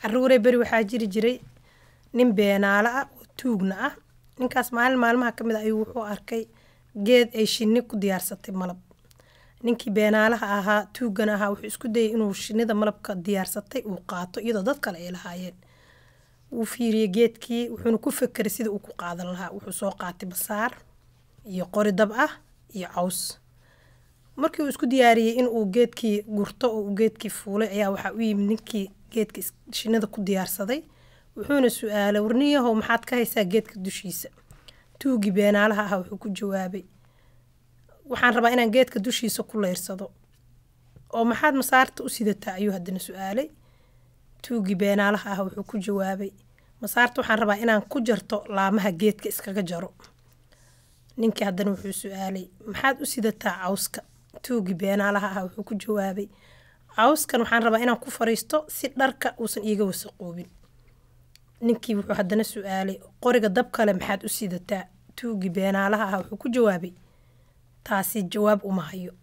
Caruurey, beri waxaa jiri jiray nin beenaale ah oo tuugna ah. Ninkaas maalin maalmaha ka mid a ayuu wuxuu arkay geed ay shinni ku diyaarsatay malab. Ninkii beenaalaha ahaa, tuugana ahaa, wuxuu isku dayay inuu shinnida malabka diyaarsatay uu qaato, iyadoo dad kale ay lahaayeen. Wuu fiiriyey geedkii, wuxuuna ku fekeray sida uu ku qaadan lahaa. Wuxuu soo qaatay basaar iyo qori dab ah iyo caws. Markii uu isku diyaariyey in uu geedkii gurto oo uu geedkii fuulay, ayaa waxaa u yimid ninkii geedka shinnida ku diyaarsaday, wuxuuna su-aalay: "Warniyahow, maxaad ka haysaa geedka dushiisa?" Tuugii beenaalaha ahaa wuxuu ku jawaabay: "Waxaan rabaa inaan geedka dushiisa ku leyrsado." "Oo maxaad masaarta u sidataa?" ayuu haddana su-aalay. Tuugii beenaalaha ah wuxuu ku jawaabay: "Masaarta waxaan rabaa inaan ku jarto laamaha geedka, iskaga jaro." Ninkii haddana wuxuu su-aalay: "Maxaad u sidataa cawska?" Tuugii beenaalaha ah wuxuu ku jawaabay: "Cawskan waxaan rabaa inaan ku fariisto si dharka uusan iiga wasaqoobin." Ninkii wuxuu haddana su-aalay: "Qoriga dab kale maxaad u sidataa?" Tuugii beenaalaha ah wuxuu ku jawaabay: "Taasi jawaab uma hayo."